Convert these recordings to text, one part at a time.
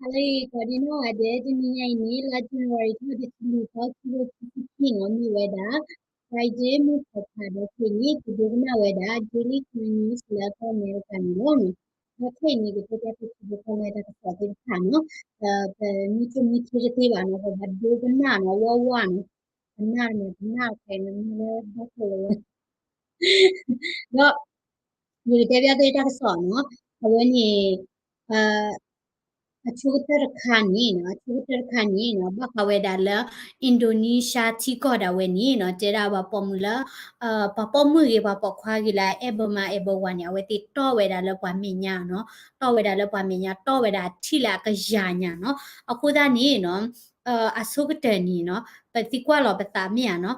ဟါလၢအဂ့ၤ ကိးဒံနီၢ်ဂၤဒဲး, တနံၤညါအံၤန့ၣ် လါ January ထီၣ်တဆံလွံၢ်သီ ခံကထိခံဆံခံနီၤ မ့ၢ်ဝဲဒၣ် Friday မုၢ်ထီၣ်ဖးဒီးခဲအံၤန့ၣ် ပဒိကနၣ်ဝဲဒၣ် Daily Karen News လၢကီၢ်အမဲရကၤန့ၣ်လီၤ. ဒီးခဲအံၤန့ၣ် ကတဲဘၣ်ပထံဖိကီၢ်ဖိတၢ်ကစီၣ်သ့ၣ်တဖၣ်နီၤ, ပမ့ၢ်ဆိၣ်မ့ၢ်ထံတသ့ဘၣ်နီၤ, ပဘၣ်ဒိကနၣ်နီၤ ဝးဝးနီၤ, ပနၢ်တမံၤ ပနၢ်တခါအံၤ နမ့ၢ်လၢဘၣ်ခိၣ်လၢဝဲ ဒီး ယကတဲဘၣ်သုတၢ်ကစီၣ်နီၤ, အဝဲန့ၣ် အဆိကတၢၢ်တခါန့ၣ်နီၤ, အဆိကတၢၢ်တခါန့ၣ်နီၤ, ဘၣ်ဃးဝဲဒၣ်လၢ Indonesia ထံကီၢ်ဒၣ်ဝဲန့ၣ်နီၤ, တဲဒၣ်ပှၤပိာ်မုၣ်လၢ ပှၤပိာ်မုၣ်ဂ့ၤ ပှၤပိာ်ခွါဂ့ၤလၢ အဲၣ်ဘၢမါအဲၣ်ဘၢဝၤန့ၣ် အဝဲသ့ၣ်တီၢ်ဝဲဒၣ်လၢပှၤမဲာ်ညါနီၤ, တီၢ်ဝဲဒၣ်လၢပှၤမဲာ်ညါ တီၢ်ဝဲဒၣ်အထံၣ်လၢအကယၤညါနီၤ. အဃိသတးန့ၣ်နီၤ အဆိကတၢၢ်န့ၣ်နီၤ ပသံကွၢ်လီၤပသးမ့ၢ်ဧါနီၤ,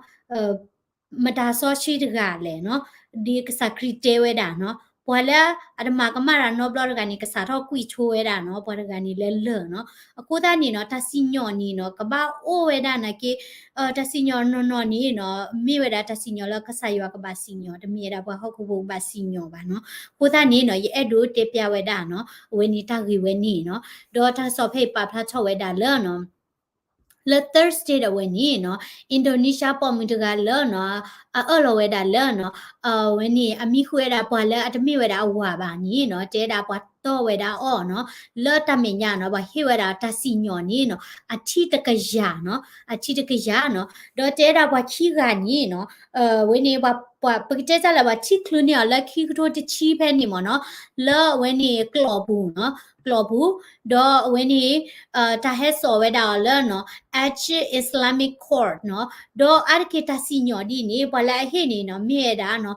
မတၤစီဆှံတဂၤလဲၣ်နီၤ, ဒ်ကစၢ်ခရံာ်တဲဝဲဒၣ်နီၤ, ပှၤလၢအတမၤကမၣ်တၢ်နီတဘျီတဂၤန့ၣ် ကစးထီၣ်ကွံာ်ဆိဝဲဒၣ်နီၤ, ပှၤတဂၤန့ၣ်လၢလၢၢ်နီၤ. အဃိသတးန့ၣ်နီၤ တၢ်စံၣ်ညီၣ်န့ၣ်နီၤ ကဘၣ်အိၣ်ဝဲဒၣ်နာ်က့ တၢ်စံၣ်ညီၣ်နီၢ်နီၢ်န့ၣ်နီၤ မ့ၢ်ဝဲဒၣ်တၢ်စံၣ်ညီၣ်လၢကစၢ်ယွၤကဘၣ်စံၣ်ညီၣ်, တမ့ၢ်ဝဲဒၣ်ပှၤဟီၣ်ခိၣ်ဖိကဘၣ်စံၣ်ညီၣ်ဘၣ်နီၤ. အဃိသတးန့ၣ်နီၤ ယအဲၣ်ဒိးတဲပျးဝဲဒၣ်နီၤ အဝဲန့ၣ်တၢ်ဂ့ၢ်ဝဲန့ၣ်နီၤ, ဒီးတၢ်ကစီၣ်ဖဲအံၤပာ်ဖျါထီၣ်ဝဲဒၣ်လၢနီၤ လၢ Thursday ဒၣ်ဝဲန့ၣ်နီၤ Indonesia ပိာ်မုၣ်တဂၤလၢနီၤ အအၢၣ်လီၤဝဲဒၣ်လၢနီၤ အဝဲန့ၣ် အမံဃုာ်ဝဲဒၣ်ပှၤလၢအတမ့ၢ်ဝဲဒၣ်အဝၤဘၣ်န့ၣ်နီၤ တဲဒၣ်ပှၤတီၢ်ဝဲဒၣ်အီၤနီၤ လၢတၢ်မဲာ်ညါနီၤ ပှၤဟ့ၣ်ဝဲဒၣ်တၢ်စံၣ်ညီၣ်န့ၣ်နီၤ အထံတကယၤနီၤ အထံတကယၤနီၤ ဒီးတဲဒၣ်ပှၤခံဂၤန့ၣ်နီၤ ဝဲန့ၣ် ပှၤ ပကတဲတၢ်လၢပှၤထံၣ်ချုးန့ၢ်အီၤလၢ ခံကထိတဆံဖဲန့ၣ်မ့ၢ်နီၤ လၢအဝဲန့ၣ်ကျိာ်ပူၤနီၤ ကျိာ်ပူၤ ဒီးအဝဲန့ၣ် တၢ်ဟဲစိာ်ဝဲဒၣ်အီၤလၢနီၤ Aceh Islamic Court နီၤ ဒီးအါတက့ၢ်တၢ်စံၣ်ညီၣ်ဒ်န့ၣ် ပှၤလၢအဟ့ၣ်န့ၣ်နီၤ မ့ၢ်ဝဲဒၣ်နီၤ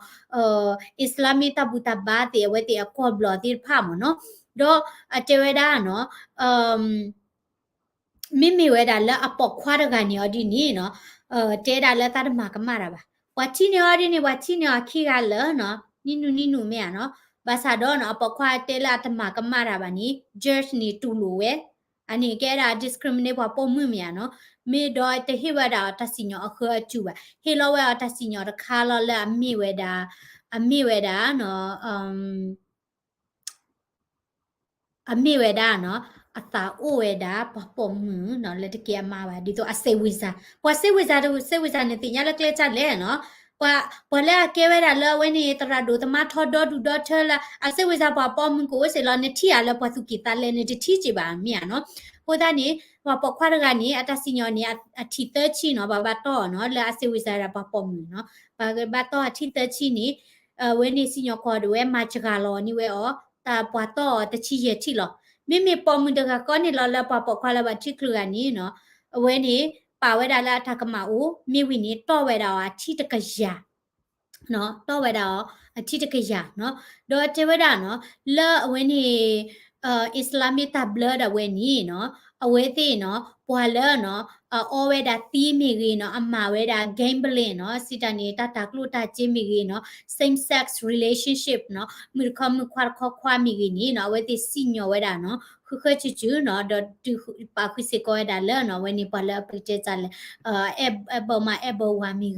Islamic တၢ်ဘူၣ်တၢ်ဘါသ့ၣ် အဝဲသ့ၣ်အကီၢ်ဘျီၣ်သ့ၣ်တဖၣ်မ့ၢ်နီၤ ဒီးအတဲဝဲဒၣ်နီၤ မ့မ့ၢ်ဝဲဒၣ်လၢအပိာ်ခွါတဂၤန့ၣ်အီၤဒ်န့ၣ်နီၤ တဲဒၣ်လၢသးတမၤကမၣ်တၢ်ဘၣ်. ပှၤထံၣ်န့ၢ်အီၤဒ်န့ၣ် ပှၤထံၣ်န့ၢ်အီၤခံဂၤလၢနီၤ နံၣ်နုၣ်နံၣ်နုၣ်မ့ၢ်ဧါနီၤ ဘၣ်ဆၣ်ဒီးနီၤ အပိာ်ခွါတဲလၢအတမၤကမၣ်တၢ်ဘၣ်န့ၣ် judge န့ၣ်တူၢ်လိာ်ဝဲ အန့ၣ်ကဲဒၣ် discriminate ပှၤပိာ်မုၣ်မ့ၢ်ဧါနီၤ မ့ၢ်ဒီးတဟ့ၣ်ဝဲဒၣ်အီၤတၢ်စံၣ်ညီၣ်အဃၢအစူၢ်ဘၣ် ဟ့ၣ်လီၤဝဲအီၤတၢ်စံၣ်ညီၣ်တခါလီၤလၢအမ့ၢ်ဝဲဒၣ် အမ့ၢ်ဝဲဒၣ်နီၤ အမ့ၢ်ဝဲဒၣ်နီၤ အသးအိၣ်ဝဲဒၣ် ပှၤပိာ်မုၣ်နီၤ လၢတကဲအမါဘၣ် ဒ်သိးအစဲးဝံစါ ပှၤစဲးဝံစါတစဲးဝံစါန့ၣ်သ့ၣ်ညါလၢကျဲတၢ်လဲၣ်နီၤ ပှၤ ပှၤလၢအကဲဝဲဒၣ်လၢအဝဲန့ၣ် သရၣ်ဒိၣ်သမါထီဒီဒူၣ်ဒီထၢလၢ အစဲးဝံစါပှၤပိာ်မုၣ်ကအိၣ်စ့ၢ်လီၤ နထံၣ်ဧါလၢပှၤသူၣ်ကံၢ်သးလဲန့ၣ် တထံၣ်က့ၤဘၣ်မ့ၢ်ဧါနီၤ အဃိသတးန့ၣ် ပှၤပိာ်ခွါတဂၤန့ၣ် အတၢ်စံၣ်ညီၣ်န့ၣ် အထံၣ်သၢဆံနီၤ ပှၤဘၣ်တီၢ်အီၤနီၤ လၢအစဲးဝံစါဒၣ်ပှၤပိာ်မုၣ်နီၤ ပှၤဘၣ်တီၢ်အထံၣ်သၢဆံန့ၣ် အဝဲန့ၣ်စံၣ်ညီၣ်ကွီၢ်ဒၣ်ဝဲ မၤစှၤလီၤန့ၢ်ဝဲအီၤ တၢ်ပှၤတီၢ်အီၤတဆံယဲၢ်ထံၣ်လီၤ. မ့မ့ၢ်ပိာ်မုၣ်တဂၤကီန့ၣ်လီၤလၢပှၤပိာ်ခွါလၢပှၤထံၣ်ချုးဂၤန့ၣ်နီၤ အဝဲန့ၣ် ပာ်ဝဲဒၣ်လၢအတၢ်ကမၣ်အိၣ် မ့ၢ်ဝံၤန့ၣ် တီၢ်ဝဲဒၣ်အီၤအထံတကယၤ တီၢ်ဝဲဒၣ်အီၤအထံတကယၤနီၤ ဒီးတဲဝဲဒၣ်နီၤ လၢအဝဲန့ၣ် Islamic တၢ်ဘျၢဒၣ်ဝဲန့ၣ်နီၤ အဝဲသ့ၣ်နီၤ ပှၤလၢနီၤ အအီဝဲဒၣ်သံမ့ၢ်ဂ့ၤနီၤ အမၤဝဲဒၣ် gambling နီၤ စံးတၢ်န့ၣ် တၢ်တၤကျိၣ်တၤစ့မ့ၢ်ဂ့ၤနီၤ same sex relationship နီၤ မုၣ်တခီမုၣ်ခွါတခီခွါမ့ၢ်ဂ့ၤန့ၣ်နီၤ အဝဲသ့ၣ်စံၣ်ညီၣ်ဝဲဒၣ်နီၤ ဃုဃုစုာ်စုာ်နီၤ ဒီးတုၤပာ်ဃုာ်စ့ၢ်ကီးဝဲဒၣ်လၢနီၤ အဝဲန့ၣ်ပှၤလၢအပကတဲစ့ၢ်လၢ အဲၣ်ဘၢမါအဲၣ်ဘၢဝၤမ့ၢ်ဂ့ၤနီၤ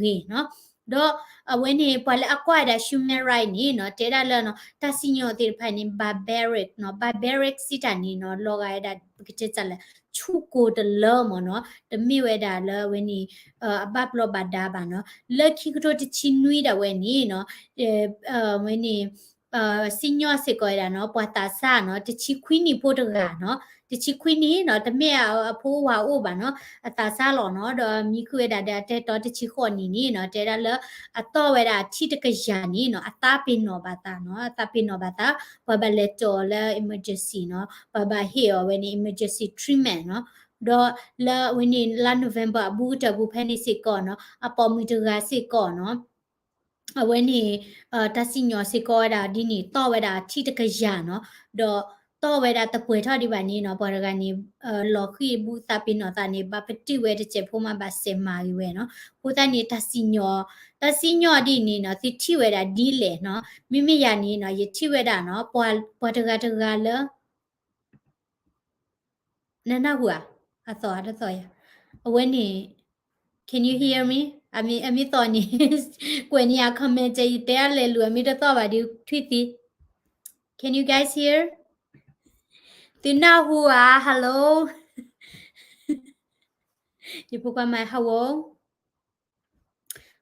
ဒီးအဝဲန့ၣ် ပှၤလၢအကွၢ်ဝဲဒၣ် human right န့ၣ်နီၤ တဲဒၣ်လၢနီၤ တၢ်စံၣ်ညီၣ်သ့ၣ်တဖၣ်န့ၣ် barbaric နီၤ barbaric စံးတၢ်န့ၣ်နီၤ လီၤဂာ်ဝဲဒၣ် ပကတဲစ့ၢ်လၢ ဆူၣ်ကိၤတလၢမ့ၢ်နီၤ တမ့ၢ်ဝဲဒၣ်လၢအဝဲန့ၣ် အဘၣ်ဘျီးဘၣ်ဒါဘၣ်နီၤ လၢခံကထိတဆံနွံဒၣ်ဝဲန့ၣ်နီၤ အဝဲန့ၣ် စံၣ်ညီၣ်စ့ၢ်ကီးဝဲဒၣ်နီၤ ပှၤသးစၢ်နီၤ တဆံခွံနံၣ်ဖိတဂၤနီၤ တဆံခွံနံၣ်နီၤ တမ့ၢ်အဖိဝၤအိၣ်ဘၣ်နီၤ အသးစၢ်လီၤနီၤ ဒီးမံဃုာ်ဝဲဒၣ်ဒီးအတၢ်အဲၣ်တီတဆံဃိးနံၣ်န့ၣ်နီၤ တဲဒၣ်လၢ အတီၢ်ဝဲဒၣ်အထံတကယၤန့ၣ်နီၤ အသးပ့ၤနီၣ်ဘၣ်သးနီၤ အသးပ့ၤနီၣ်ဘၣ်သး ပှၤဘၣ်လဲၤတီၢ်အီၤလၢ emergency နီၤ ပှၤဘၣ်ဟ့ၣ်အီၤဝဲန့ၣ် emergency treatment နီၤ ဒီးလၢအဝဲန့ၣ် လါ November အဘူးကတၢၢ်ပူၤဖဲန့ၣ်စ့ၢ်ကီးနီၤ အပိာ်မုၣ်တဂၤစ့ၢ်ကီးနီၤ အဝဲန့ၣ် တၢ်စံၣ်ညီၣ်စ့ၢ်ကီးဝဲဒၣ်ဒ်န့ၣ် တီၢ်ဝဲဒၣ်အထံတကယၤနီၤ ဒီးတီၢ်ဝဲဒၣ်တပှဲၤထီၣ်ဒံးဘၣ်န့ၣ်နီၤ ပှၤတဂၤန့ၣ် လီၤဃံၢ်ဘူးသးပ့ၤနီၣ်သးန့ၣ် ဘၣ်ပတုာ်ဝဲတစဲးဖိမး ဘၣ်စဲးမၤဂ့ၤဝဲနီၤ အဃိသတးန့ၣ် တၢ်စံၣ်ညီၣ် တၢ်စံၣ်ညီၣ်ဒ်န့ၣ်နီၤ သုထံၣ်ဝဲဒၣ်ဒ်လဲၣ်နီၤ မ့မ့ၢ်ယၤန့ၣ်နီၤ ယထံၣ်ဝဲဒၣ်နီၤ ပှၤတဂၤတဂၤလၢ နနၢ်ဟူဧါ အသီၣ်အတသီၣ်ယၤ အဝဲန့ၣ် can you hear me အမ့ၢ်သီၣ်န့ၣ် ကွဲးန့ၢ်ယၤ comment ယတဲအလဲၤလူၤ အမ့ၢ်တသီၣ်ဘၣ်ဒီးထွံၣ်သံ can you guys hear သုနၢ်ဟူဧါ, hello. ယဖိခွါမၤဟဝီ,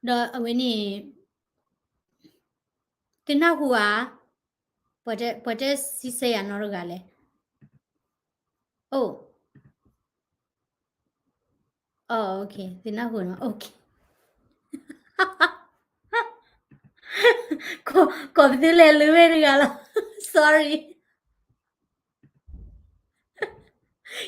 ဒီးအဝဲန့ၣ်, သုနၢ်ဟူဧါ, ပှၤတဲစံးဆၢယၤနီတဂၤလဲၣ်. အိၣ်, အိ, သုနၢ်ဟူနီၤ, ကိးပသုလဲၤလၢဝဲတဂၤလီၤ, sorry.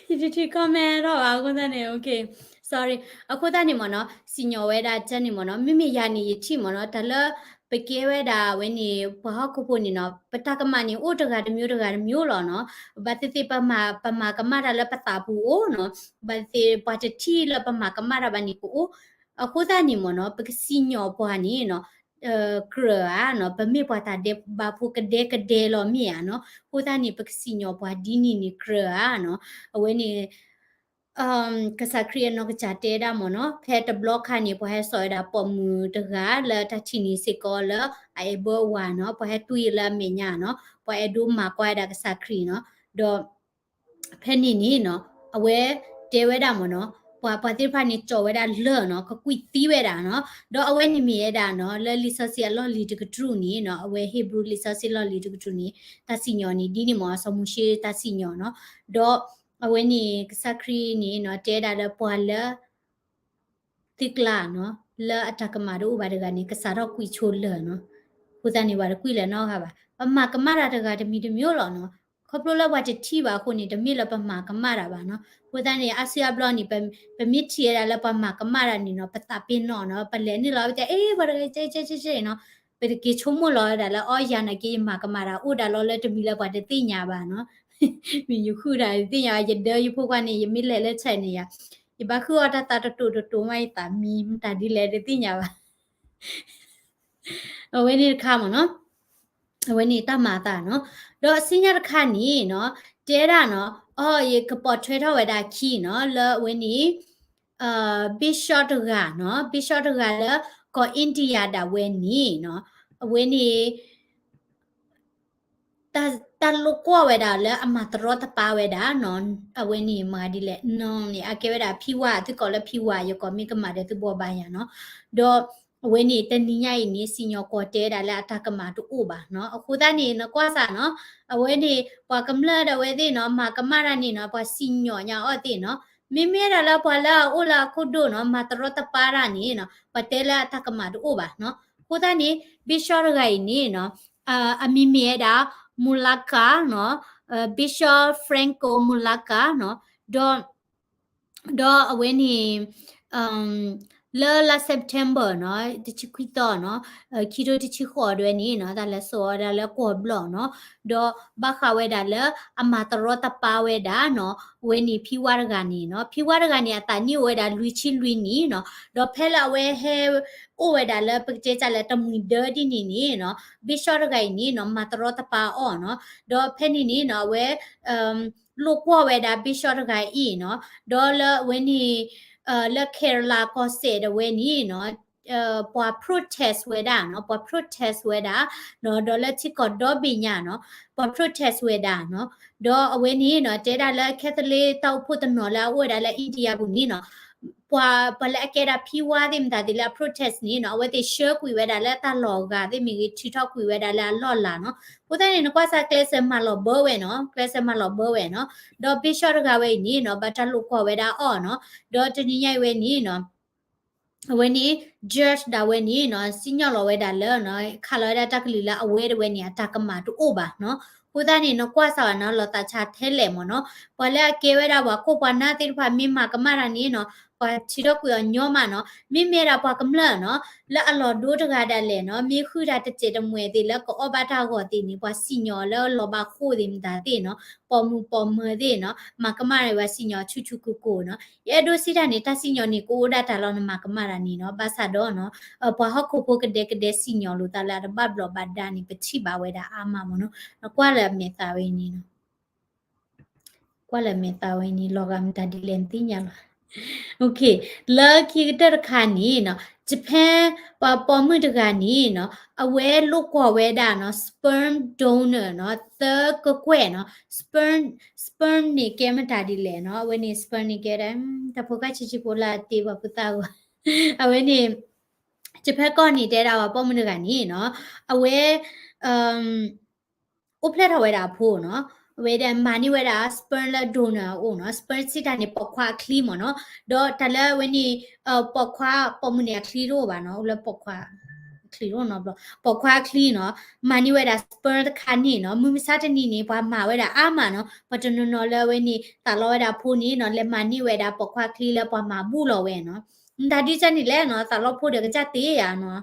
ယတထံၣ် comment ထီၣ်ဘၣ်အဃိသတးန့ၣ်, sorry. အဃိသတးန့ၣ်မ့ၢ်နီၤ, စံၣ်ညီၣ်ဝဲဒၣ်တၢ်န့ၣ်မ့ၢ်နီၤ, မ့မ့ၢ်ယၤန့ၣ်ယထံၣ်မ့ၢ်နီၤ, တၢ်လၢပကဲဝဲဒၣ်ဝဲန့ၣ် ပှၤဟီၣ်ခိၣ်ဖိန့ၣ်နီၤ, ပတၢ်ကမၣ်န့ၣ်အိၣ်တဂၤတမျိုးတဂၤတမျိုးလီၤနီၤ. ဘၣ်သ့ၣ်သ့ၣ်ပမၤ, ပမၤကမၣ်တၢ်လၢပသးပူၤအိၣ်နီၤ, ဘၣ်သ့ၣ်သ့ၣ်ပှၤတထံၣ်လၢပမၤကမၣ်တၢ်ဘၣ်န့ၣ်ကအိၣ်. အဃိသတးန့ၣ်မ့ၢ်နီၤ, ပကစံၣ်ညီၣ်ပှၤန့ၣ်နီၤ ကြၢးဧါနီၤ, ပမ့ၢ်ပှၤတၢ်ဒဲးဘးဖိကဒဲကဒဲလီၤမ့ၢ်ဧါနီၤ. အဃိသတးန့ၣ် ပကစံၣ်ညီၣ်ပှၤဒ်န့ၣ်န့ၣ်ကြၢးဧါနီၤ. အဝဲန့ၣ် ကစၢ်ခရံာ်အနီၢ်ကစၢ်တဲဒၣ်မ့ၢ်နီၤ, ဖဲတဘျီခါန့ၣ် ပှၤဟဲစိာ်ဝဲဒၣ်ပိာ်မုၣ်တဂၤလၢတၢ်ထံၣ်န့ၣ်စ့ၢ်ကီးလၢ အအဲၣ်ဘၢဝၤနီၤ, ပှၤဟဲတွံၢ်လၢအမဲာ်ညါနီၤ, ပှၤအဲၣ်ဒိးမၤကွၢ်ဝဲဒၣ်ကစၢ်ခရံာ်နီၤ. ဒီး ဖဲန့ၣ်န့ၣ်နီၤ, အဝဲတဲဝဲဒၣ်မ့ၢ်နီၤ, ပှၤ, ပှၤသ့ၣ်တဖၣ်န့ၣ် ကၠီာ်ဝဲဒၣ်လၢၢ်နီၤ, ကကွံာ်သံဝဲဒၣ်နီၤ. ဒီးအဝဲန့ၣ်မ့ၢ်ဝဲဒၣ်နီၤ, လၢလံာ်စီဆှံအလီၢ်လံၤတကတြူၢ်န့ၣ်နီၤ, အဝဲဟ့းဘြူၤလံာ်စီဆှံလီၢ်လံၤတကတြူၢ်န့ၣ် တၢ်စံၣ်ညီၣ်န့ၣ် ဒ်န့ၣ်မ့ၢ် စီၤမိၤၡ့တၢ်စံၣ်ညီၣ်နီၤ. ဒီးအဝဲန့ၣ် ကစၢ်ခရံာ်န့ၣ်နီၤ, တဲဒၣ်လၢပှၤလၢ သုကျါနီၤ, လၢအတၢ်ကမၣ်တအိၣ်ဘၣ်တဂၤန့ၣ် ကစးထီၣ်ကွံာ်ဆိလၢၢ်နီၤ. အဃိသတးန့ၣ် ပှၤတကွံာ်လၢၤနီတဂၤဘၣ်. ပမၤကမၣ်တၢ်တဂၤတမံၤတမံၤလီၤနီၤ. ခီဖျိလၢပှၤတထံၣ်ဘၣ်အဃိန့ၣ် တမ့ၢ်လၢပမၤကမၣ်တၢ်ဘၣ်နီၤ. အဃိသတးန့ၣ် အါစုအါဘျီန့ၣ် ပမ့ၢ်ထံၣ်ဝဲဒၣ်လၢပှၤမၤကမၣ်တၢ်န့ၣ်နီၤ, ပသးပ့ၤနီၣ်နီၤ, ပလဲၤနုာ်လီၤ ပတဲ အ့ ပှၤတဂၤ ကဲကဲကဲကဲနီၤ, ပတက့ၤဆိကမိၣ်လီၤဝဲဒၣ်လၢ အီ ယၤနာ်က့ ယမၤကမၣ်တၢ်အိၣ်ဒၣ်လီၤလၢတမံၤလၢပှၤတသ့ၣ်ညါဘၣ်နီၤ. မ့ၢ်ယဃုတၢ်တသ့ၣ်ညါဘၣ်, ယဒၢယဖိခွါန့ၣ် ယမ့ၢ်လဲၤလၢဆဲးန့ၣ်ယၤ, ယဘၣ်ဃုအီၣ်တၢ်သးတတိၤတတိၤမး ယသးမံ မတၤဒ်လဲၣ်တသ့ၣ်ညါဘၣ်. အဝဲန့ၣ်တခါမ့ၢ်နီၤ, အဝဲန့ၣ်တၢ်မၤအသးနီၤ. ဒီးအဆူညါတခါန့ၣ်နီၤ, တဲဒၣ်နီၤ, အီ ယကပိာ်ထွဲထီၣ်ဝဲဒၣ်ခံနီၤ, လၢအဝဲန့ၣ် Bishop တဂၤနီၤ, Bishop တဂၤလၢကီၢ် India ဒၣ်ဝဲန့ၣ်နီၤ, အဝဲန့ၣ် တၢ်လိာ်ကွီၢ်ဝဲဒၣ်လၢ အမၤတရီတပါဝဲဒၣ်နီၤ, အဝဲန့ၣ်မၤဒ်လဲၣ်နီၤန့ၣ် အကဲဝဲဒၣ်ဖံဝါ, သုကိးလၢဖံဝါ, ယကိးမ့ၢ်ကမၣ်ဒီးသုဘှီဘၣ်ယၤနီၤ. ဒီးအဝဲန့ၣ်တနံၤညါအံၤန့ၣ် စံၣ်ညီၣ်ကွီၢ်တဲဒၣ်လၢအတၢ်ကမၣ်တအိၣ်ဘၣ်နီၤ. အဃိသတးန့ၣ် နကွၢ်စၢ်နီၤ, အဝဲန့ၣ် ပှၤကမျၢၢ်ဒၣ်ဝဲသ့ၣ်နီၤ, မၤကမၣ်တၢ်န့ၣ်နီၤ, ပှၤစံၣ်ညီၣ်ညါအီၤသ့ၣ်နီၤ. မ့မ့ၢ်ဒၣ်လၢပှၤလၢအအိၣ်လၢအခိၣ်ဒိၣ်နီၤ, မၤတရီတပါတၢ်န့ၣ်နီၤ, ပှၤတဲလၢအတၢ်ကမၣ်တအိၣ်ဘၣ်နီၤ. အဃိသတးန့ၣ် Bishop တဂၤအံၤန့ၣ်နီၤ, အမံၤမ့ၢ်ဝဲဒၣ် Mulaka နီၤ, Bishop Franco Mulaka နီၤ, ဒီး ဒီးအဝဲန့ၣ် လၢလါ September နီၤ, တဆံခွံသီနီၤ, ခံထိတဆံဃိးဒၣ်ဝဲန့ၣ်နီၤ, တၢ်လဲၤစိာ်ဝဲဒၣ်လၢကီၢ်ဘျီၣ်နီၤ, ဒီးဘၣ်ဃးဝဲဒၣ်လၢအမၤတရီတပါဝဲဒၣ်နီၤ, အဝဲန့ၣ်ဖံဝါတဂၤန့ၣ်နီၤ, ဖံဝါတဂၤန့ၣ် အသးနံၣ်အိၣ်ဝဲဒၣ်လွံၢ်ဆံလွံၢ်နံၣ်နီၤ, ဒီးဖဲလၢအဝဲဟဲ အိၣ်ဝဲဒၣ်လၢပကတဲတၢ်လၢတမှံၤဒၢဒ်န့ၣ်န့ၣ်နီၤ, Bishop တဂၤအံၤန့ၣ်နီၤ, မၤတရီတပါအီၤနီၤ, ဒီးဖဲန့ၣ်န့ၣ်နီၤ, အဝဲ လိာ်ကွီၢ်ဝဲဒၣ် Bishop တဂၤအံၤနီၤ, ဒီးလၢအဝဲန့ၣ် လၢ Kerala ကီၢ်စဲၣ်ဒၣ်ဝဲန့ၣ်နီၤ, ပှၤ protest ဝဲဒၣ်နီၤ, ပှၤ protest ဝဲဒၣ်, ဒီးလၢထံကီၢ်ဒီဘ့ၣ်ညါနီၤ, ပှၤ protest ဝဲဒၣ်နီၤ, ဒီးအဝဲန့ၣ်နီၤ, တဲဒၣ်လၢ Catholic တၢ်အိၣ်ဖှိၣ်တနီၤလၢအအိၣ်ဝဲဒၣ်လၢ India ပူၤန့ၣ်နီၤ, ပှၤ, ပှၤလၢအကဲဒၣ်ဖံဝါသ့ၣ်မတၤသ့ၣ်လၢအ protest န့ၣ်နီၤ, အဝဲသ့ၣ်ဆှၢကွံာ်ဝဲဒၣ်လၢတၢ်လီၢ်အဂၤသ့ၣ်မ့ၢ်ဂ့ၤ, ထုးထီၣ်ကွံာ်ဝဲဒၣ်လၢအလီၢ်အလၤနီၤ. အဃိသတးန့ၣ် နကွၢ်စၢ် ကျဲးစၢးမၤလီၤဘၢဝဲနီၤ, ကျဲးစၢးမၤလီၤဘၢဝဲနီၤ. ဒီး Bishop တဂၤဝဲအံၤန့ၣ်နီၤ, ဘၣ်တၢ်လိာ်ကွီၢ်ဝဲဒၣ်အီၤနီၤ. ဒီးတနံၤညါအံၤဝဲန့ၣ်နီၤ, အဝဲန့ၣ် judge ဒၣ်ဝဲန့ၣ်နီၤ, စံၣ်ညီၣ်လီၤဝဲဒၣ်လၢ ခးလီၤဝဲဒၣ်တၢ်ကလုၢ်လၢအဝဲဒၣ်ဝဲန့ၣ် အတၢ်ကမၣ်တအိၣ်ဘၣ်နီၤ. အဃိသတးန့ၣ် နကွၢ်စၢ်ဘၣ်နီၤ, လီၤသးဆါထဲလဲၣ်မ့ၢ်နီၤ. ပှၤလၢအကဲဝဲဒၣ်ပှၤခိၣ်ပှၤနၢ်သ့ၣ်တဖၣ် မ့ၢ်မၤကမၣ်တၢ်န့ၣ်နီၤ, ပှၤထုးထီၣ်ကွံာ်အီၤညီမးနီၤ. မ့မ့ၢ်ဒၣ်ပှၤကမျၢၢ်နီၤ, လၢအလီၢ်ဒိတဂၤဒၣ်လဲာ်နီၤ, မ့ၢ်ဃုတၢ်တစဲးတမှဲၤသ့ၣ် လၢကအီၣ်ဘၣ်တၢ်ဂီၤသ့ၣ်န့ၣ်, ပှၤစံၣ်ညီၣ်လၢလီၤဘၣ်ဃိသ့ၣ်မတၤသ့ၣ်နီၤ, ပိာ်မုၣ်ပိာ်မၢၤသ့ၣ်နီၤ, မၤကမၣ်န့ၣ် ပှၤစံၣ်ညီၣ်ဆူၣ်ဆူၣ်ကိၢ်ကိၢ်နီၤ. ယအဲၣ်ဒိးစံးတၢ်န့ၣ်, တၢ်စံၣ်ညီၣ်န့ၣ် ကအိၣ်ဒၣ်တၢ်လီၤ နမၤကမၣ်တၢ်န့ၣ်နီၤ. ဘၣ်ဆၣ်ဒီးနီၤ, ပှၤဟီၣ်ခိၣ်ဖိကဒဲကဒဲစံၣ်ညီၣ်လိာ်သးလၢအတဘၣ်ဘျီးဘၣ်ဒါန့ၣ် ပထံၣ်ဘၣ်ဝဲဒၣ်အါမးမ့ၢ်နီၤ. နကွၢ်လၢအမဲာ်သးဝဲအံၤန့ၣ်နီၤ. ကွၢ်လၢအမဲာ်သးဝဲအံၤန့ၣ် လီၤဂာ်မတၤဒ်လဲၣ်နသ့ၣ်ညါလီၤ. လၢခံကတၢၢ်တခါန့ၣ်နီၤ, Japan ပှၤပိာ်မုၣ်တဂၤန့ၣ်နီၤ အဝဲလိာ်ကွီၢ်ဝဲဒၣ်နီၤ sperm donor နီၤ သၢကကွဲၢ်နီၤ sperm sperm န့ၣ်ကဲမတၤဒ်လဲၣ်နီၤ အဝဲန့ၣ် sperm န့ၣ်ကဲဒၣ် တၢ်ဖိကၢ်ဆံးဆံးဖိလၢအတ့ပှၤဖိသၣ်ဂီၢ် အဝဲန့ၣ် Japan ကီၢ်န့ၣ်တဲဒၣ်ပှၤပိာ်မုၣ်တဂၤန့ၣ်နီၤ အဝဲ အိၣ်ဖျဲၣ်ထီၣ်ဝဲဒၣ်အဖိနီၤ အဝဲဒၣ်မၤန့ၢ်ဝဲဒၣ် sperm လၢ donor အအိၣ်နီၤ sperm စံးတၢ်န့ၣ် ပိာ်ခွါအချံမ့ၢ်နီၤ ဒီးတၢ်လၢအဝဲန့ၣ် ပိာ်ခွါ ပိာ်မုၣ်န့ၣ်အချံတအိၣ်ဘၣ်နီၤ အိၣ်လၢပိာ်ခွါ အချံတအိၣ်နီတဘျီ ပိာ်ခွါအချံနီၤ မၤန့ၢ်ဝဲဒၣ် sperm တခါန့ၣ်နီၤ မုၢ်မဆါတနံၤန့ၣ် ပှၤမၤဝဲဒၣ်အါမးနီၤ ပှၤတနီၤနီၤလၢအဝဲန့ၣ် သးလီဝဲဒၣ်အဖိန့ၣ်နီၤ လဲၤမၤန့ၢ်ဝဲဒၣ်ပိာ်ခွါအချံလၢပှၤမၤဘူၣ်လီၤဝဲနီၤ တၢ်ဒ်ကၢ်န့ၣ်လဲၣ်နီၤ သးလီဖိဒီးကစၢ်တ့ယၤနီၤ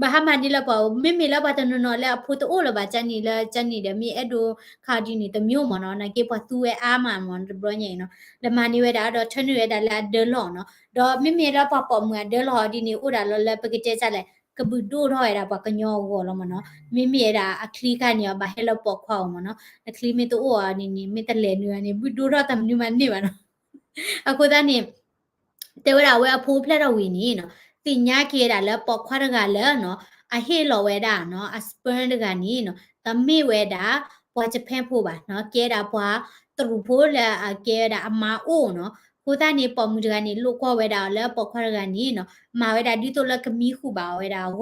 ဘၣ်ဟါမၢ်ဒ်လၢပှၤ မ့မ့ၢ်လၢပှၤတနီၤနီၤလၢအဖိတအိၣ်လၢၤဘၣ်ကၢ်န့ၣ်လၢကၢ်န့ၣ်ဒီး မ့ၢ်အဲၣ်ဒိးခါဒ်န့ၣ် တမ့ၢ်မ့ၢ်နီၤ နာ်က့ပှၤသူဝဲအါမးမ့ၢ်တဘျီညါအံၤနီၤ လဲၤမၤန့ၢ်ဝဲဒၣ်ဒီးထၢနုာ်ဝဲဒၣ်လၢအဒၢလီၢ်နီၤ ဒီးမ့မ့ၢ်လၢပှၤပိာ်မုၣ်အဒၢလီၢ်ဒ်န့ၣ် အိၣ်ဒၣ်လီၤလၢပကတဲကၢ်လဲၣ် ကဘုၣ်ဒိၣ်ထီၣ်ဝဲဒၣ်ပှၤကညီအဂီၢ်လီၤမ့ၢ်နီၤ မ့မ့ၢ်ဝဲဒၣ်အချံခါန့ၣ်အီၤ ဘၣ်ဟဲလၢပိာ်ခွါအအိၣ်မ့ၢ်နီၤ နချံမ့ၢ်တအိၣ်အီၤဒ်န့ၣ် မ့ၢ်တလဲၤနုာ်န့ၣ် ဘုၣ်ဒိၣ်ထီၣ်တမနုၤမးန့ၢ်ဘၣ်နီၤ အဃိသတးန့ၣ် တဲဝဲဒၣ်အဝဲအဖိဖျဲၣ်ထီၣ်ဝံၤန့ၣ်နီၤ သ့ၣ်ညါက့ၤဝဲဒၣ်လၢပိာ်ခွါတဂၤလၢနီၤ အဟ့ၣ်လီၤဝဲဒၣ်နီၤ အ sperm တဂၤန့ၣ်နီၤ တမ့ၢ်ဝဲဒၣ် ပှၤ Japan ဖိဘၣ်နီၤ ကဲဒၣ်ပှၤတရူးဖိလၢအကဲဝဲဒၣ်အမါအိၣ်နီၤ အဃိသတးန့ၣ် ပိာ်မုၣ်တဂၤန့ၣ် လိာ်ကွီၢ်ဝဲဒၣ်အီၤလၢပိာ်ခွါတဂၤန့ၣ်နီၤ မၤဝဲဒၣ်ဒ်သိးလၢကမံဃုာ်ဘၣ်ဝဲဒၣ်အ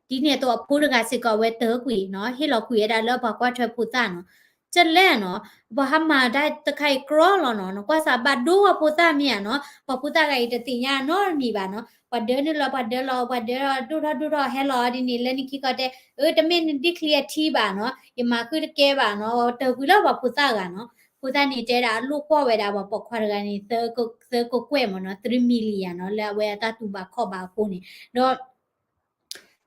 ဂီၢ်လီၤ ဒ်န့ၣ်အသိးအဖိတဂၤစ့ၢ်ကီးအဝဲတၢၤကွံာ်နီၤ ဟ့ၣ်လီၤကွံာ်ဝဲဒၣ်လၢပှၤကွၢ်ထွဲဖိသၣ်နီၤ ကၢ်လဲၣ်နီၤ ပှၤဟါမၢ်တၢ်တခါအံၤကြီလီၤနီၤ နကွၢ်စးဘၣ်ဒိပှၤဖိသၣ်မ့ၢ်ဧါနီၤ ပှၤဖိသၣ်ဂၤအံၤတသ့ၣ်ညါနီတမံၤဘၣ်နီၤ ပှၤဒၢနုာ်လီၤ ပှၤဒၢလီၤ ပှၤဒၢလီၤ ဒိၣ်ထီၣ်ဒိၣ်ထီၣ်ဟဲလီၤဒ်န့ၣ် လၢနခံကီၢ်တဲ အၢ တမ့ၢ်နဒ်ချံအထံဘၣ်နီၤ ယမၤဃုတကဲဘၣ်နီၤ တၢၤကွံာ်လၢပှၤဖိသၣ်ဂၤနီၤ အဃိသတးန့ၣ် တဲဒၣ်အလိာ်ကွီၢ်ဝဲဒၣ်ပှၤပိာ်ခွါတဂၤန့ၣ် သၢကကွဲၢ်မ့ၢ်နီၤ three million နီၤ လၢအဝဲအတၢ်တူၢ်ဘၣ်ခီၣ်ဘၣ်အဃိန့ၣ်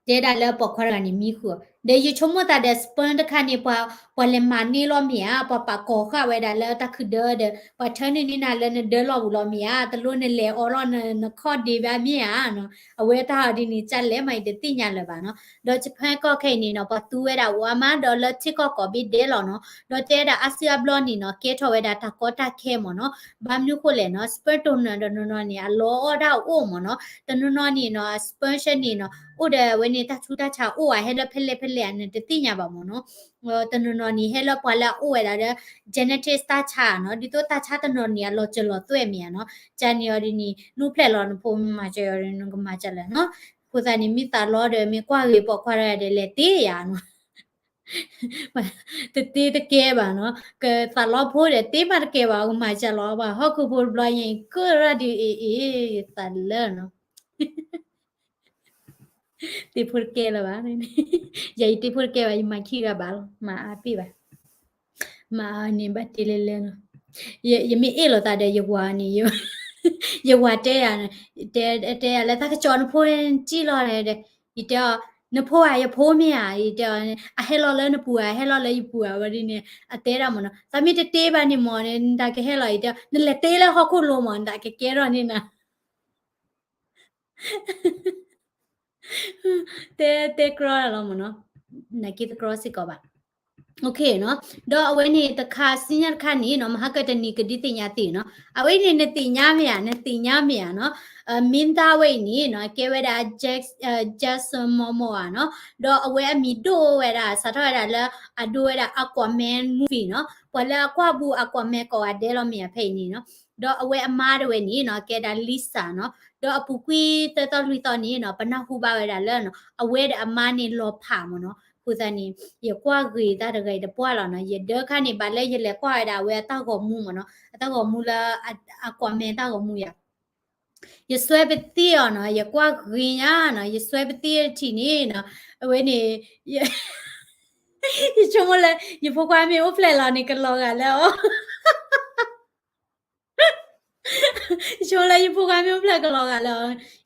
ဒီး တဲဒၣ်လၢပိာ်ခွါတဂၤန့ၣ်မံဃုာ်အီၤ ဒီးယဆိကမိၣ်သးဒီး sperm တခါန့ၣ် ပှၤ ပှၤလဲၤမၤန့ၢ်လီၤမ့ၢ်ဧါ ပှၤပာ်ကိးဃာ်ဝဲဒၣ်လၢတၢ်ခုၣ်ဒၢဒီး ပှၤထၢနုာ်န့ၢ်နၤလၢနဒၢလီၢ်ပူၤလီၤမ့ၢ်ဧါ တလိၣ်နလဲၤအီလီၤနခီၣ်ဒ့ဘၣ်မ့ၢ်ဧါနီၤ အဝဲတၢ်အီၤဒ်န့ၣ် ကၢ်လဲၣ်မးအံၤတသ့ၣ်ညါလၢၤဘၣ်နီၤ ဒီး Japan ကီၢ်ခဲအံၤန့ၣ်နီၤ ပှၤသူဝဲဒၣ်အိၣ်အါမး ဒီးလၢထံကီၢ်ကိးဘ့ၣ်ဒဲးလီၤနီၤ ဒီးတဲဒၣ်အါစုအါဘျီန့ၣ်နီၤ ကဲထီၣ်ဝဲဒၣ်တၢ်ကီတၢ်ခဲမ့ၢ်နီၤ ဘၣ်မနုၤဃိလဲၣ်နီၤ sperm donor တနီၤနီၤန့ၣ် အလီအီၣ်တၢ်အိၣ်မ့ၢ်နီၤ တနီၤနီၤန့ၣ်နီၤ sperm န့ၣ်နီၤ အိၣ်ဒီးအဝဲန့ၣ်တၢ်ဆူးတၢ်ဆါအိၣ်ဧါ ဟဲလၢဖဲလဲၣ်ဖဲလဲၣ်ဧါန့ၣ် တသ့ၣ်ညါဘၣ်မ့ၢ်နီၤ တနီၤနီၤန့ၣ် ဟဲလၢပှၤလၢအအိၣ်ဝဲဒၣ်ဒီး genetics တၢ်ဆါနီၤ ဒ်သိးတၢ်ဆါတနီၤန့ၣ် အလီၤစၢၤလီၤသွဲၣ်မ့ၢ်ဧါနီၤ ကၢ်န့ၣ်အီၤဒ်န့ၣ် နအိၣ်ဖျဲၣ်လီၤနဖိမၤစၢၤအီၤ နကမၤစၢၤလၢၤနီၤ အဃိသတးန့ၣ် မ့ၢ်သးလီဒီး မ့ၢ်ကွၢ်ဂ့ၤပိာ်ခွါတဂၤဒီး လဲၤတ့ယၤနီၤ တတ့တကဲဘၣ်နီၤ ကသးလီဖိဒီး တ့မးတကဲဘၣ် ကမၤစၢၤလီၤဘၣ် ဟီၣ်ခိၣ်ဖိတဘျီညါအံၤ ကရၢ်ဒုးအ့ၣ်အ့ၣ် ယသးလၢနီၤ တ့ဖိတကဲလၢၤဘၣ် ယၤယတ့ဖိတကဲဘၣ် ယမၤခံဂၤဘၣ်လီၤ မၤအါပ့ၢ်ဘၣ် မၤအါန့ၣ်ဘၣ်တ့လဲၤလဲၤနီၤ ယမ့ၢ်အ့ၣ်လိာ်သးဒီးယဝၤန့ၣ် ယဝၤတဲယၤ တဲယၤလၢတၢ်ကစီၣ်နဖိစံၣ်လီၤဒီး ယတဲအီၤ နဖိဧါ ယဖိမ့ၢ်ဧါ ယတဲအီၤ အဟဲလီၤလၢနပူၤဧါ ဟဲလီၤလၢယပူၤဧါ ဝဲဒ်န့ၣ် အတဲဒၣ်မ့ၢ်နီၤ သးမ့ၢ်တတ့ဘၣ်န့ၣ်မ့ၢ် နတၢ်ကဟဲလီၤ ယတဲအီၤ နလဲၤတ့လၢဟီၣ်ခိၣ်လိၤမ့ၢ် နတၢ်ကကဲထီၣ်န့ၢ်နၤ တဲတဲကြီလီၤမ့ၢ်နီၤ နက့တကြီစ့ၢ်ကီးဘၣ် OK နီၤ ဒီးအဝဲန့ၣ်တခါစံၣ်ညီၣ်တခါန့ၣ်နီၤ မဟါကတနံၤကဒုးသ့ၣ်ညါသ့ၣ်နီၤ အဝဲန့ၣ်နသ့ၣ်ညါမ့ၢ်ဧါ နသ့ၣ်ညါမ့ၢ်ဧါနီၤ မင်းသားဝဲအံၤန့ၣ်နီၤ ကဲဝဲဒၣ် Jack Jackson Momoa နီၤ ဒီးအဝဲအမံၤဒိၣ်ဝဲဒၣ် စးထီၣ်ဝဲဒၣ်လၢ အဒိဝဲဒၣ် Aquaman movie နီၤ ပှၤလၢအကွၢ်ဘူး Aquaman ကိးဂၤဒဲးလီၤမ့ၢ်ဧါ ဖဲအံၤန့ၣ်နီၤ ဒီးအဝဲအမါတဝဲန့ၣ်နီၤ ကဲဒၣ် Lisa နီၤ ဒီးအပူၤကွံာ်သၢသီလွံၢ်သီန့ၣ်နီၤ ပနၢ်ဟူဘၣ်ဝဲဒၣ်လၢနီၤ အဝဲဒီးအမါန့ၣ်လီၤဖးမ့ၢ်နီၤ အဃိသတးန့ၣ် ယကွၢ်ဂ့ၤတၢ်တဂၤအံၤတပှၢ်လီၤနီၤ ယဒၢခါန့ၣ် ဘၣ်လၢယလဲၤကွၢ်ဝဲဒၣ်အဝဲအတၢ်ဂီၤမူမ့ၢ်နီၤ အတၢ်ဂီၤမူလၢ Aquaman တၢ်ဂီၤမူယၤ ယစွဲပသံၣ်အီၤနီၤ ယကွၢ်ဂ့ၤညါနီၤ ယစွဲပသံၣ်ထံၣ်န့ၣ်နီၤ အဝဲန့ၣ် ယဆိကမိၣ်လၢ ယဖိခွါမ့ၢ်အိၣ်ဖျဲၣ်လီၤန့ၣ် ကလီၤဂာ်လၢအီၤ ယဆိကမိၣ်လၢယဖိခွါမ့ၢ်အိၣ်ဖျဲၣ်ကလီၤဂာ်လၢ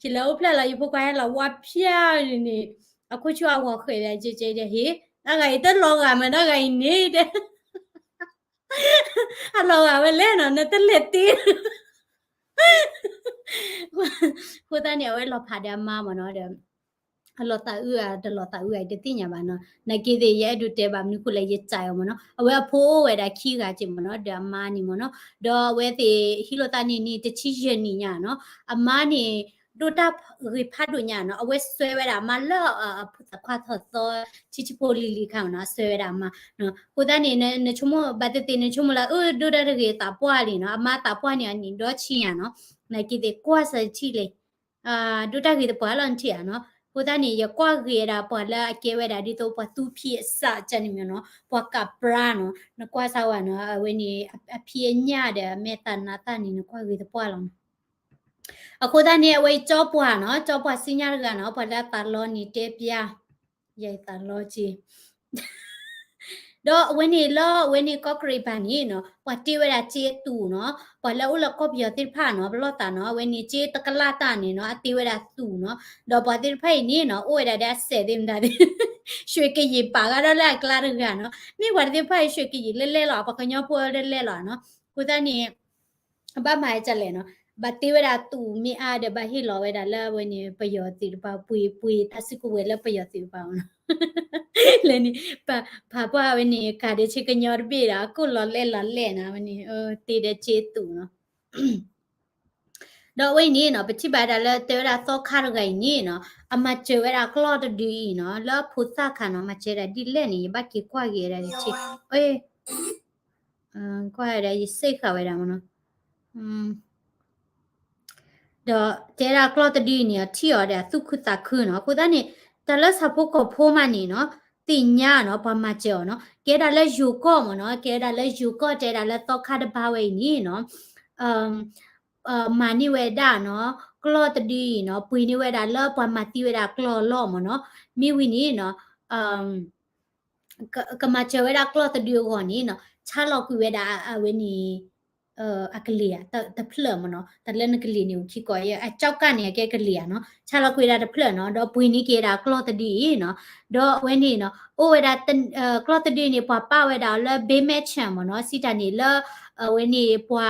အီၤ ယလဲၤအိၣ်ဖျဲၣ်လီၤ ယဖိခွါဟဲလီၤဝါဖျါန့ၣ်န့ၣ် အခိၣ်ဆူၣ်အဂီၤဃဲးဒီး ကဲကဲဒီး ဟ့ၣ် တၢ်ဂၤအံၤတလီၤဂာ်မး တၢ်ဂၤအံၤန့ၣ်တဲ အလီၤဂာ်ဝဲလဲၣ်နီၤ နတလဲၤတ့ အဃိသတးန့ၣ် အဝဲလီၤဖးဒီးအမါမ့ၢ်နီၤဒီး အလီၤသးအုးဧါ တလီၤသးအုးဧါ တသ့ၣ်ညါဘၣ်နီၤ နာ်က့သ့ၣ် ယအဲၣ်ဒိးတဲဘၣ်မနုၤဃိလဲၣ် ယစံးအီၤမ့ၢ်နီၤ အဝဲအဖိအိၣ်ဝဲဒၣ်ခံဂၤက့ၤမ့ၢ်နီၤ ဒီးအမါန့ၣ်မ့ၢ်နီၤ ဒီးအဝဲသ့ၣ်ဟံးလိာ်သးန့ၣ်န့ၣ် တဆံယဲၢ်နံၣ်ညါနီၤ အမါန့ၣ် ဒိၣ်တၢ်ဂ့ၤဖးဒိၣ်ညါနီၤ, အဝဲစွဲဝဲဒၣ်အမါလၢ အဖိသၣ်ခွါထီၣ်သီ ဆံးဆံးဖိလံၤလံၤခါနီၤ, အစွဲဝဲဒၣ်အမါ. အဃိသတးန့ၣ် နဆိကမိၣ် ဘၣ်သ့ၣ်သ့ၣ် နဆိကမိၣ်လၢ အၢ ဒိၣ်တၢ်တဂ့ၤသးပှၢ်လံနီၤ, အမါသးပှၢ်န့ၣ် အနံၣ်ဒီဆံညါနီၤ, နာ်က့သ့ၣ်ကွၢ်စၢၤထံၣ်လဲၣ် ဒိၣ်တၢ်ဂ့ၤသပှၢ်လီၤနထံၣ်ဧါနီၤ. အဃိသတးန့ၣ် ယကွၢ်ဂ့ၤဝဲဒၣ်ဒ်သိးပှၤသူဖံအစးကန့ၣ်မ့ၢ်နီၤ, ပှၤကးပြါနီၤ, နကွၢ်စၢ်ဝဲနီၤ, အဝဲန့ၣ် အဖံအညၣ်ဒီးအမဲာ်သၣ်နါသၣ်န့ၣ် နကွၢ်ဂ့ၤသပှၢ်လီၤနီၤ. အဃိသတးန့ၣ် အဝဲကၠီပှၢ်နီၤ, ကၠီပှၢ်စံညါတဂၤနီၤ, ပှၤလၢအသးလီန့ၣ်တဲပျါ, ယသးလီက့ ဒီးအဝဲန့ၣ်လၢအဝဲန့ၣ်ကီၢ်ကရံးဘၣ်န့ၣ်နီၤ, ပှၤတ့ဝဲဒၣ်စ့သူၣ်နီၤ, ပှၤလၢအအိၣ်လၢကီၢ်ပယီၤသ့ၣ်တဖၣ်နီၤ, ပလီၢ်သးနီၤ, အဝဲန့ၣ်စ့တကလးတၢ်န့ၣ်နီၤ, အတ့ဝဲဒၣ်သူၣ်နီၤ, ဒီးပှၤသ့ၣ်တဖၣ်အံၤန့ၣ်နီၤ, အိၣ်ဝဲဒၣ်ဒီးအစဲးသ့ၣ်မတၤသ့ၣ်, ရွှေကယီၤပာ်ဂၤဒီးလၢအကျါတဂၤနီၤ, မ့ၢ်ပှၤသ့ၣ်တဖၣ်အံၤ ရွှေကယီၤလၢလဲၣ်လီၤ, ပှၤကညီဖိလၢလဲၣ်လီၤနီၤ. အဃိသတးန့ၣ် အဘၣ်မၤဒ်လဲၣ်နီၤ, ဘၣ်တ့ဝဲဒၣ်သူၣ်မ့ၢ်အါဒီး ဘၣ်ဟ့ၣ်လီၤဝဲဒၣ်လၢအဝဲန့ၣ် ပယီၤသုးတပၤ ပှ့ၤပှ့ၤတၢ်စုကဝဲၤလၢပယီၤသုးတပၤနီၤ, လဲၣ်န့ၣ် ဖးပှၢ်ဝဲန့ၣ် ကးဒဲးဆ့ကညီတဘ့ၣ်ဒီး အကိၣ်လီၤလဲၣ်လီၤလဲၣ်နီၤ, အဝဲန့ၣ် တ့ဒီးစ့သူၣ်နီၤ. ဒီးအဝဲအံၤန့ၣ်နီၤ, ပထံၣ်ဘၣ်ဒၣ်လၢတဲဝဲဒၣ်သီခါတဂၤအံၤန့ၣ်နီၤ, အမၤစၢၤဝဲဒၣ်ကျီၢ်တဒုအံၤနီၤ, လၢဖိသၣ်ခါနီၤ, မၤစၢၤဒၣ်ဒ်လဲၣ်န့ၣ် ယဘၣ်က့ၤကွၢ်က့ၤဝဲဒၣ်ယဆ့, ကွၢ်ဝဲဒၣ်ယစ့ဃာ်ဝဲဒၣ်မ့ၢ်နီၤ. ဒီးတဲဒၣ်ကျီၢ်တဒုအံၤန့ၣ် အထံၣ်အီၤဒီးအသူၣ်ခုသးခုနီၤ. အဃိသတးန့ၣ် တၢ်လၢဆၣ်ဖိကီၢ်ဖိမးန့ၣ်နီၤ, သ့ၣ်ညါနီၤ, ပှၤမၤစၢၤအီၤနီၤ, ကဲဒၣ်လၢယိၤကီၢ်မ့ၢ်နီၤ, ကဲဒၣ်လၢယိၤကီၢ် တဲဒၣ်လၢသီခါတဘါဝဲအံၤန့ၣ်နီၤ, မၤန့ၢ်ဝဲဒၣ်နီၤ, ကျီၢ်တဒုအံၤနီၤ, ပှ့ၤန့ၢ်ဝဲဒၣ်လၢပှၤမၤသံဝဲဒၣ်ကျီၢ်အလီၢ်မ့ၢ်နီၤ, မ့ၢ်ဝံၤန့ၣ်နီၤ ကမၤစၢၤဝဲဒၣ်ကျီၢ်တဒုအဂီၢ်န့ၣ်နီၤ, ဆါလီၤကွံာ်ဝဲဒၣ်အဝဲန့ၣ် အကလံၤဧါ, တဖျၢၣ်မ့ၢ်နီၤ, တၢ်လၢနကလံၤန့ၣ် အိၣ်ခံကီး, အကၠီကၣ်န့ၣ် အကဲကလံၤဧါနီၤ, ဆါလီၤကွံာ်ဝဲဒၣ်တဖျၢၣ်နီၤ, ဒီးပှ့ၤန့ၢ်က့ၤဝဲဒၣ်ကျီၢ်တဒုအံၤနီၤ, ဒီးအဝဲန့ၣ်နီၤ, အိၣ်ဝဲဒၣ် ကျီၢ်တဒုန့ၣ် ပှၤပာ်ဝဲဒၣ်အီၤလၢ ဘ့မဲးဆၣ် မ့ၢ်နီၤ, စံးတၢ်န့ၣ်လၢ အဝဲန့ၣ်ပှၤ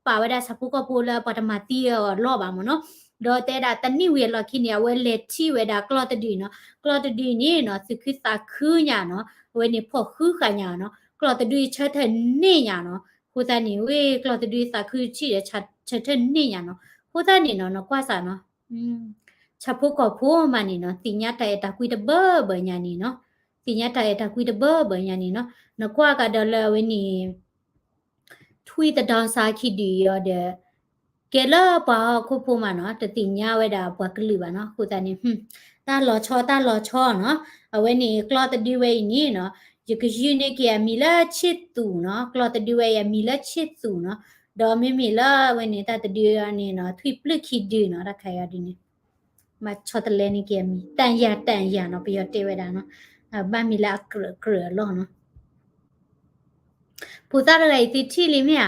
ပာ်ဝဲဒၣ်ဆၣ်ဖိကီၢ်ဖိလၢပှၤတမၤသံအီၤအလီၢ်ဘၣ်မ့ၢ်နီၤ, ဒီးတဲဒၣ်တနံၣ်ဝံၤအလီၢ်ခံန့ၣ် အဝဲလဲၤထံၣ်ဝဲဒၣ်ကျီၢ်တဒုနီၤ, ကျီၢ်တဒုန့ၣ်နီၤ သူၣ်ခုသးခုညါနီၤ, အဝဲန့ၣ်ဖီၣ်ဃုဃာ်ညါနီၤ, ကျီၢ်တဒုဆၢထၢၣ်န့ၢ်ညါနီၤ, အဃိသတးန့ၣ် ဝဲကျီၢ်တဒုသးခုထံၣ်ဒီး ဆၢထၢၣ်န့ၢ်ညါနီၤ, အဃိသတးန့ၣ်နီၤ နကွၢ်စးနီၤ, ဆၣ်ဖိကီၢ်ဖိမးန့ၣ်နီၤ သ့ၣ်ညါတၢ်အဲၣ်တၢ်ကွံတဘၢဘၢညါန့ၣ်နီၤ, သ့ၣ်ညါတၢ်အဲၣ်တၢ်ကွံတဘၢဘၢညါန့ၣ်နီၤ, နကွၢ်ကဒီးလၢအဝဲန့ၣ် ထွံၣ်သဒီစါခံဒုအံၤအီၤဒီး ကဲလၢပှၤဟီၣ်ခိၣ်ဖိမးနီၤ တသ့ၣ်ညါဝဲဒၣ်ပှၤကလုာ်ဘၣ်နီၤ, အဃိသတးန့ၣ် တၢ်လီၤဆီတၢ်လီၤဆီနီၤ, အဝဲန့ၣ်ကျီၢ်တဒုဝဲအံၤန့ၣ်နီၤ, ယကယုၢ်န့ၢ်က့ၤအမံၤလၢဆ့ၣ်သူၣ်နီၤ, ကျီၢ်တဒုဝဲအံၤအမံၤလၢဆ့ၣ်သူၣ်နီၤ, ဒီးမ့မ့ၢ်လၢအဝဲန့ၣ်တၢ်တဒုန့ၣ်နီၤ ထွံၣ်ပျုၢ်ခံဒုနီၤ တၢ်ခါအံၤဒ်န့ၣ် မၤဆီတလဲန့ၢ်က့ၤအမံၤ တၢ်ယၤတၢ်ယၤနီၤ ပယီၤတဲဝဲဒၣ်နီၤ, ဘၣ်မံၤလၢအကြၢးကြၢးအလီၢ်နီၤ ဖိသၣ်တဂၤအံၤသုထံၣ်လံမ့ၢ်ဧါ,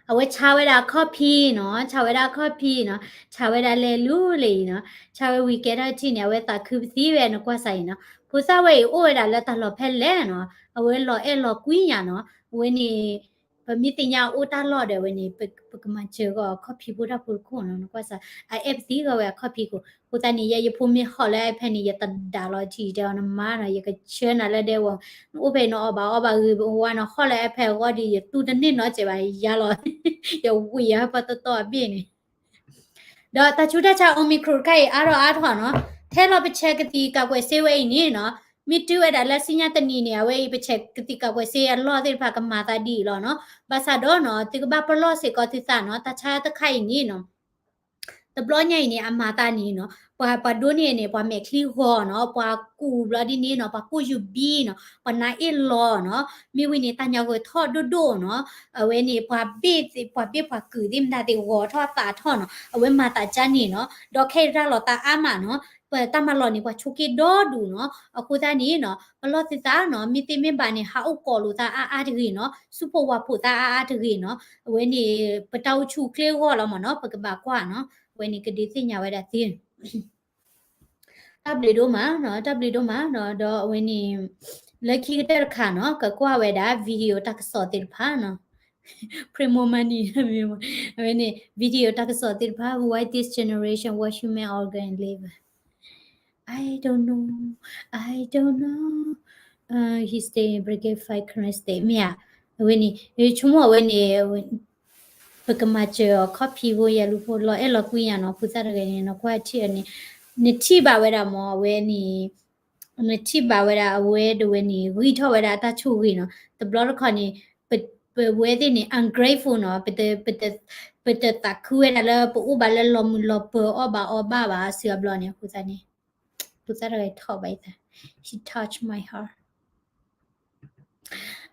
အဝဲဆါဝဲဒၣ်အခီၣ်ဖံးနီၤ, ဆါဝဲဒၣ်အခီၣ်ဖံးနီၤ, ဆါဝဲဒၣ်လဲၤလူၤလၢအံၤနီၤ, ဆါဝဲဝံၤကဲထီၣ်ထံၣ်န့ၣ် အဝဲသးခုပသံဝဲနကွၢ်စးအံၤနီၤ, ဖိသၣ်ဝဲအံၤအိၣ်ဝဲဒၣ်လၢတၢ်လီၢ်ဖဲလဲၣ်နီၤ, အဝဲလီၤအဲၣ်လီၤကွံညါနီၤ, အဝဲန့ၣ် ပမ့ၢ်သ့ၣ်ညါအိၣ်တၢ်လီၢ်ဒီးအဝဲန့ၣ် ပကမၤစၢၤဂီၢ်အခီၣ်ဖံးဖိတၢ်ဖိတခိၣ်နီၤ, နကွၢ်စး အအဲၣ်ပသံဂီၢ်ဝဲအခီၣ်ဖံးခိၣ်, အဃိသတးန့ၣ် ယဲယဖိမ့ၢ်ဟီၣ်လၢ iPad န့ၣ် ယတဒၣ်လီၤထံၣ်တဲအီၤနမါနီၤ, ယကဆှၢနၤလၢဒဲဝီၤ, နအိၣ်ဖဲနအီၣ်ဘၣ်အီဘၣ်ဂ့ၤဝါနီၤ, ဟီၣ်လၢ iPad အဂီၢ်ဒီး ယတူၢ်တန့ၢ်နီတစဲးဘၣ်ယါလီၤ, ယဝံၤယဟၢဖၢတီတီအဘ့ၣ်န့ၣ် ဒီးတၢ်ဆူးတၢ်ဆါ Omicron တခါအံၤအါထီၣ်အါထီၣ်နီၤ, ထဲလီၤပဆဲးကသံၣ်ကးကွဲးစ့ဝဲအံၤန့ၣ်နီၤ, မ့ၢ်တုၤဝဲဒၣ်လၢဆူညါတနံၤန့ၣ် အဝဲအံၤပဆဲးကသံၣ်ကးကွဲးစ့အလီၢ်သ့ၣ်တဖၣ်ကမၤသးဒ်အံၤလီၤနီၤ, ဘၣ်ဆၣ်ဒီးနီၤ သုကဘၣ်ပလီၢ်စ့ၢ်ကီးသုသးနီၤ, တၢ်ဆါတခါအံၤန့ၣ်နီၤ တဘျီညါအံၤန့ၣ် အမၤသးန့ၣ်နီၤ, ပှၤပှၤဒိးန့ၢ်န့ၣ် ပှၤမဲာ်ချံဂီၤနီၤ, ပှၤကူးဘျီဒ်န့ၣ်နီၤ, ပှၤကူးယူၤဘံနီၤ, ပှၤနါအ့ၣ်လီၤနီၤ, မ့ၢ်ဝံၤန့ၣ် တၢ်ညီဂဲၤထီၣ်ဒိၣ်ဒိၣ်နီၤ, အဝဲန့ၣ် ပှၤဘ့ၣ်သ့ၣ် ပှၤဘ့ၣ်ပှၤကုၢ်သ့ၣ်မတၤသ့ၣ်ဂီၤထီၣ်သးထီၣ်နီၤ, အဝဲမၤသးကါန့ၣ်နီၤ, ဒီးခဲအံၤတၢ်လီၤသးအါမးနီၤ, ပတၢ်မၤလီၢ်န့ၣ် ပှၤဆိးက့ဒီဒူၣ်နီၤ, အဃိသတးန့ၣ်နီၤ ပလီၢ်သုသးနီၤ, မ့ၢ်သ့မ့ၢ်ဘၣ်န့ၣ် ဟးအိၣ်ကိးလိာ်သးအါအါတဂ့ၤနီၤ, ဆူၣ်ဖှိၣ်ဝါဖှိၣ်သးအါအါတဂ့ၤနီၤ, အဝဲန့ၣ် ပတၢ်အိၣ်ဆူၣ်အိၣ်ချ့အဂီၢ်လီၤမးနီၤ, ပကဘၣ်ကွၢ်နီၤ, အဝဲန့ၣ်ကဒုးသ့ၣ်ညါဝဲဒၣ်သု တၢ်ဘျုးဒိၣ်မးနီၤ, တၢ်ဘျုးဒိၣ်မးနီၤ, ဒီးအဝဲန့ၣ် လၢခံကတၢၢ်တခါနီၤ ကကွၢ်ဝဲဒၣ် video တၢ်ကစီၣ်သ့ၣ်တဖၣ်နီၤ, Primo Money အဝဲန့ၣ် video တၢ်ကစီၣ်သ့ၣ်တဖၣ် Why this generation watch human organ and liver, I don't know, I don't know, he stay in Brigade Five Karen State မ့ၢ်ဧါ, အဝဲန့ၣ် ဆိကမိၣ်အဝဲန့ၣ် ပကမၤစၢၤအီၤ copy ဖိ ယလူၤဖိ လီၤအဲၣ်လီၤကွံယၤနီၤ ဖိသၣ်တဂၤန့ၣ်နီၤ ကွၢ်ထံၣ်အန့ၣ် နထံၣ်ဘၣ်ဝဲဒၣ်မ့ၢ်အဝဲန့ၣ် နထံၣ်ဘၣ်ဝဲဒၣ်အဝဲဒၣ်ဝဲန့ၣ် ဂံၢ်ထီၣ်ဝဲဒၣ်အတၢ်ဆိၣ်ဂ့ၤနီၤ တဘျီတခီၣ်န့ၣ် ပဝဲသ့ၣ်န့ၣ် ungrateful နီၤ ပတသးခုဝဲဒၣ်လၢပအိၣ်ဘၣ်လၢလီၤမုၢ်လီၤပၢၤအီၣ်ဘၣ်အီဘၣ်ဘၣ် စံးအဘျီန့ၣ် အဃိသတးန့ၣ် ဖိသၣ်တဂၤထီၣ်ဘၣ်အသး he touched my heart.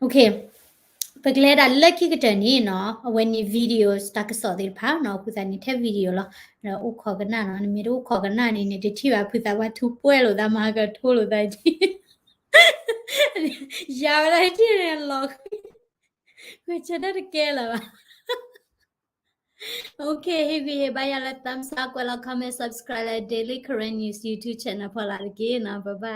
Okay, ပကလဲၤဒၣ်လၢခံကတၢၢ်န့ၣ်နီၤ အဝဲန့ၣ် videos တၢ်ကစီၣ်သ့ၣ်တဖၣ်နီၤ အဃိသတးန့ၣ် ထဲ video လီၤ အိၣ်ခိးကနၣ်နီၤ နမ့ၢ်တအိၣ်ခိးကနၣ်န့ၣ် နတထံၣ်ဘၣ် ဖုသးပှၢ်ထူပှဲၢ်လိာ်သး မၤကထိလိာ်သး ယၤဝဲဒၣ်ထံၣ်န့ၣ်လီၤ ကွဲးဆၢတၢ်တကဲလၢၤဘၣ် Okay, ဟ့ၣ်ဂံၢ်ဟ့ၣ်ဘါယၤလၢ thumbs up ကွဲးလီၤ comment subscribe လၢ Daily Karen News YouTube channel ဖီလာ်တက့ၢ်နီၤ bye bye.